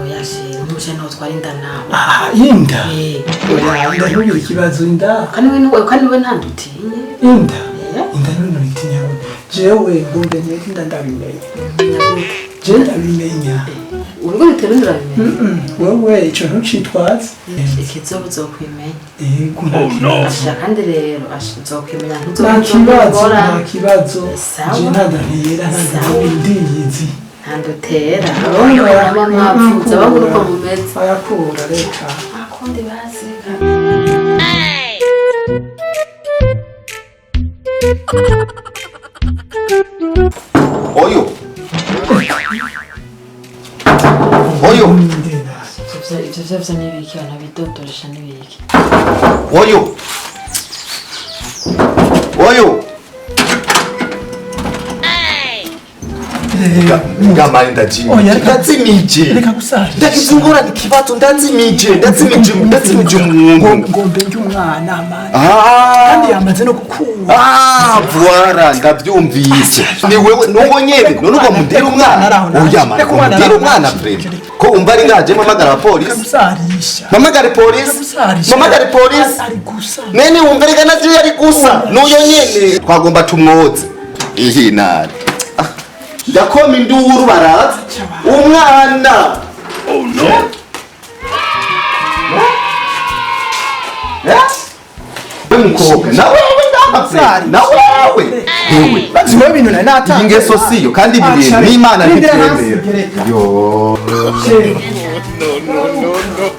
Oya, she notwara inda nawe. Ah, inda. Eh. Oya, inda ntugire ikibazo, inda. Kandi we kandi we ntandutinye. Inda. Eh? Inda none uritinya? Jewe ngombe nyete inda, ndabimenya. Je ndabimenya. Urugo bitera inda, urabimenya. Wewe ico ntucitwaze. Ikizoba uzokwimenya. Yego, nta kibazo. Asha, kandi rero asha, uzokwimenya. Nta kibazo, nta kibazo. Sawa. Je nta ntera, nta Sawa. ndiyizi. Ntandutera. Oya. Abana mwapfutse babura uko mumeze. Ayakura, reka. Akundi baseka. Oyo. Oyo. Ndenda. Ivyo vyo n'ibiki abantu bidodoresha n'ibiki? Oyo. Oyo. Ngamani ndazimije. Oya, reka- Ndazimije. Reka gusarisha. Ndagize ingorane, ikibazo, ndazimije, ndazimije, ndazimije umuntu. Ngombe njye umwana mani. Ah. Kandi yamaze no gukura. Ah, voilà, ndabyumvise. Ni wewe nuwo nyene, none ubwo mudera umwana. Oya man, mudera umwana vraiment. Ko umva ari ngaje, mpamagara abapolisi. Gusarisha. Mpamagare polisi. Gusarisha. Mpamagare polisi. Ari gusa. Nene wumva rega navyo yari gusa. Nuyo nyene. Twagomba tumwoze. Ihi nari. Ah, ndakoma induru baraza. Umwana. Oh no. Eh? We mukobwa, na wewe ndahapfe, na wewe. Hewe. Bazi wowe ibintu nari natanze. Iyi ngeso siyo, kandi ibi bintu n'Imana ntibyemera. Yo. No, no, no, no.